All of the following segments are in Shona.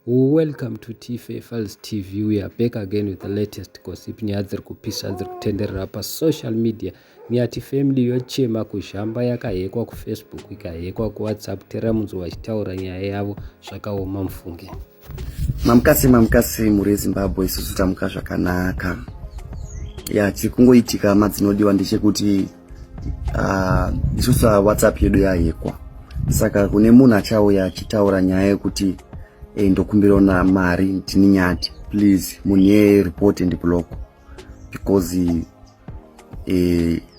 Welcome to Tfa Files TV. We are back again with the latest gossip. Nyaya dziri kupisa dziri kutenderera pasocial media. Nyati family yochema kuzhamba yakahekwa kuFacebook ikahekwa kuWhatsApp. Tera munzwa vachitaura nyaya yavo zvakaoma mufunge. Mamukasi mamukasi mhuri yeZimbabwe, isusu tamuka zvakanaka. Ya, chiri kungoitika madzinodiwa ndechekuti isusu WhatsApp yedu yahekwa, saka kune munhu achauya achitaura nyaya yekuti ndokumbirawo na mari, ndini Nyati, please munhu iyeye report and block because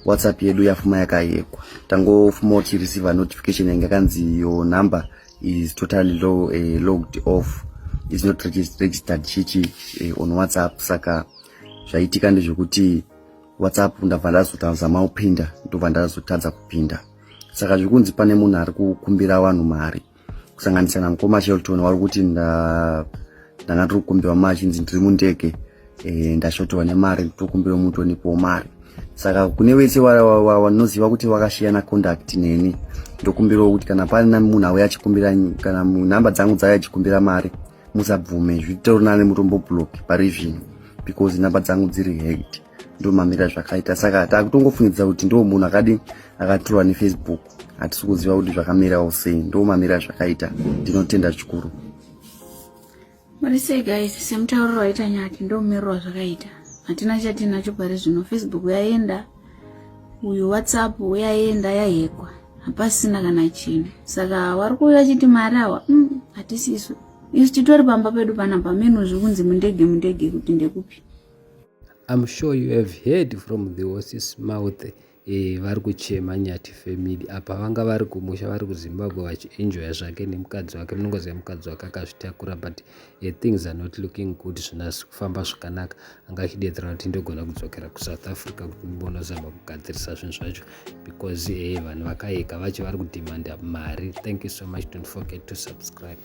WhatsApp yedu yafuma yakahekwa. Tangofuma tichireceiva notification yange yakanzi your number is totally logged off, is not registered chichi on WhatsApp. Saka zvaitika ndezvekuti WhatsApp ndabva ndazotazama kupinda, ndobva ndazotadza kupinda. Saka zvikunzi pane munhu ari kukumbira vanhu mari, kusanganisa namukoma Shelton. Vari kuti ndanga ndiri kukumbirwa mari, chinzi ndiri mundege, ndashotorwa nemari, tokumbira mutonipowo mari. Saka kune vese vanoziva kuti vakashiyana contact neni, ndokumbirawo kuti kana pane munhu auya achikumbira, kana nhamba dzangu dzauya achikumbira mari, musabvume. Zvitori nani mutomboblock pari zvino because nhamba dzangu dziri hacked. Ndo mamirira zvakaita. Saka takutongofungidzira kuti ndo munhu akadi akatorwa neFacebook. Hatisi kuziva kuti zvakamirawo sei. Ndo mamirira zvakaita. Ndinotenda zvikuru. Muri sei guys? Semutauriro waita Nyati, ndomumiriro zvakaita. Hatina chatinacho pari zvino. Facebook yaenda, uyu WhatsApp yaenda, yahekwa, hapasina kana chinhu. Saka wari kuuya chiti mari awa, hatisi isu. Isu titori pamba pedu panapa menu. Zvikunzi mundege, mundege kuti ndekupi? I'm sure you have heard from the horse's mouth. Vari kuchema Nyati family. Apa vanga vari kumusha, vari kuZimbabwe vachienjoya zvake nemukadzi wake. Munongoziva mukadzi wake akazvitakura, but things are not looking good, zvinasi kufamba zvakanaka. Anga achidedzera kuti ndogona kudzokera kuSouth Africa kuti ndimbonozama kugadzirisa zvinhu zvacho because vanhu vakaheka vacho vari kudhimanda mari. Thank you so much. Don't forget to subscribe.